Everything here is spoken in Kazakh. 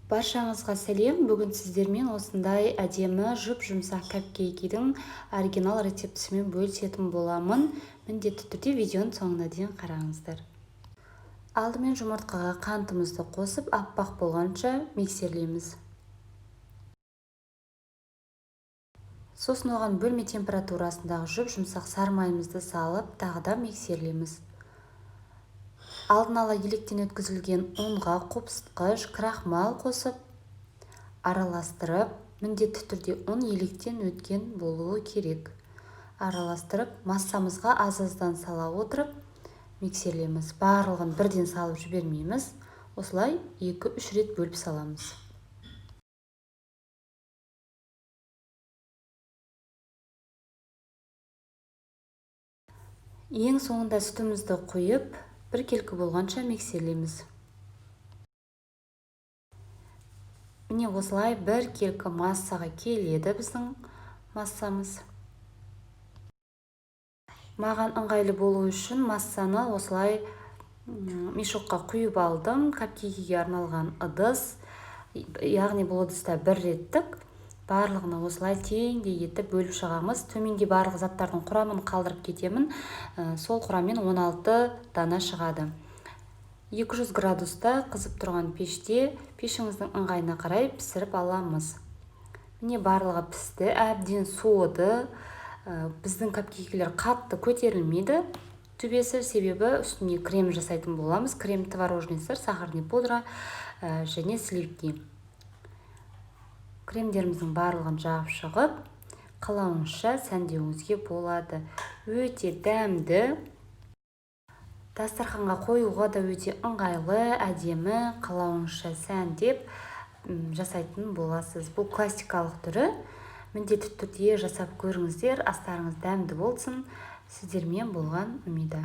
Баршаңызға сәлем. Бүгін сіздермен осындай әдемі жұп-жұмсақ капкейкидің оригинал рецептісімен бөлісетін боламын. Міндетті түрде видеоның соңына дейін қараңыздар. Алдымен жұмыртқаға қантымызды қосып, аппақ болғанша миксерлейміз. Сосын оған бөлме температурасындағы жұп-жұмсақ сары майымызды салып, тағы да миксерлейміз. Алдын ала електен өткізілген ұнға қопсытқыш, крахмал қосып, араластырып, міндетті түрде ұн електен өткен болуы керек. Араластырып, массамызға аз-аздан сала отырып, миксерлейміз. Барлығын бірден салып жібермейміз. Осылай 2-3 рет бөліп саламыз. Ең соңында сүтімізді құйып, біркелкі болғанша миксерлейміз. Міне осылай біркелкі массаға келеді біздің массамыз. Маған ыңғайлы болу үшін массаны осылай мешокқа құйып алдым. Капкейкіге арналған ыдыс, яғни бұл ыдыста бір реттік. Барлығына осылай теңдей етіп бөліп шығамыз. Төменде барлық заттардың құрамын қалдырып кетемін. Сол құраммен 16 дана шығады. 200 градуста қызып тұрған пеште пешіңіздің ыңғайына қарай пісіріп аламыз. Міне барлығы пісті, әбден суыды. Біздің капкейкілер қатты көтерілмейді төбесі, себебі үстіне крем жасайтын боламыз. Крем творожный сыр, сахарный пудра және сливки. Кремдеріміздің барлығын жағып шығып, қалауыңызша сәндеуіңізге болады. Өте дәмді. Дастарханға қоюға да өте ыңғайлы, әдемі, қалауыңызша сәндеп жасайтын боласыз. Бұл классикалық түрі. Міндетті түрде жасап көріңіздер. Астарыңыз дәмді болсын. Сіздермен болған Умида.